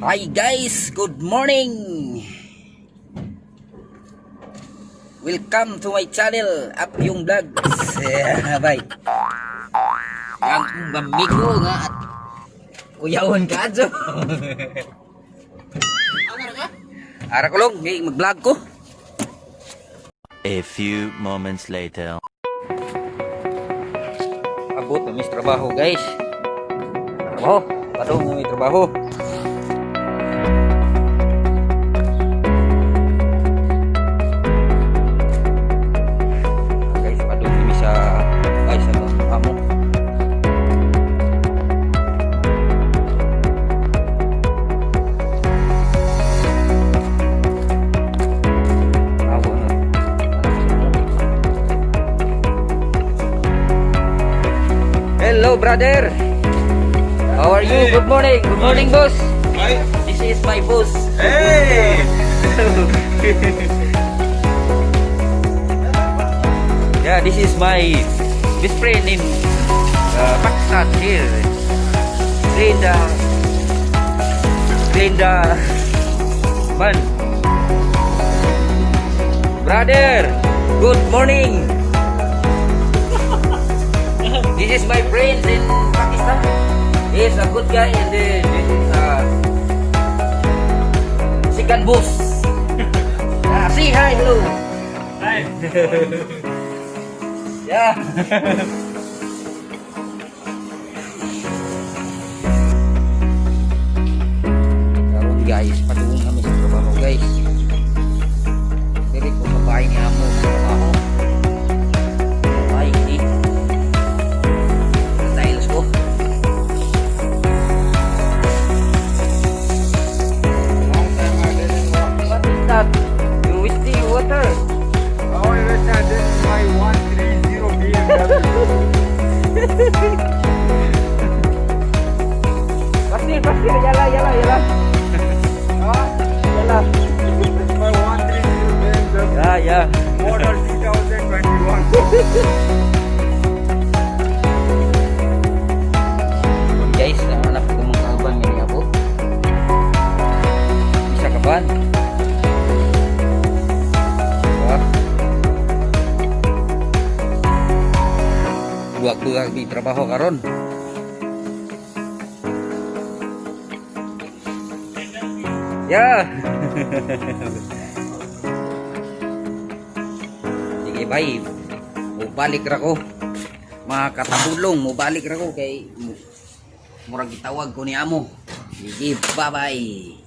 Hi guys, good morning. Welcome to my channel, Up Yung Vlogs. Yeah, bye. Ang kong amigo nga at kuyawon ka adyo. Ara ko lang, ngay mag-vlog ko. A few moments later. Abot na mis trabaho, guys. Trabaho, padung na may trabaho. Ah, guys, padung kami sa ay sa amo. Awa na. Anak sa amo. Hello, brother. How are you? Good morning. Good morning, boss. Hi. This is my boss. Hey! Yeah, this is my best friend in Pakistan here. Clean the man. Brother, good morning. This is my friend in Pakistan. He is a good guy and then this is second boss. Yeah, say hi, hello. Hi. Yeah. Karon guys, padung kami sa trabaho, guys. Diri ko sa bahay ni amo sa trabaho. Bahay ni. Tiles ko. Long time I didn't watch. What is that? You wasting water. Oh, wait, this is my 130 BMW. Pasti, pasti. Yala, yala, yala. Huh? Yala. This is my 130 BMW. Yeah. Model 2021. Guys, anak ko mga kauban nga niabot. Isa ka van. Diba? Buwag-buwag di trabaho karon. Yeah. Sige, bye. Mubalik ra ko. Mga katabulong, mubalik ra ko kay murag gitawag ko ni amo. Sige, bye-bye.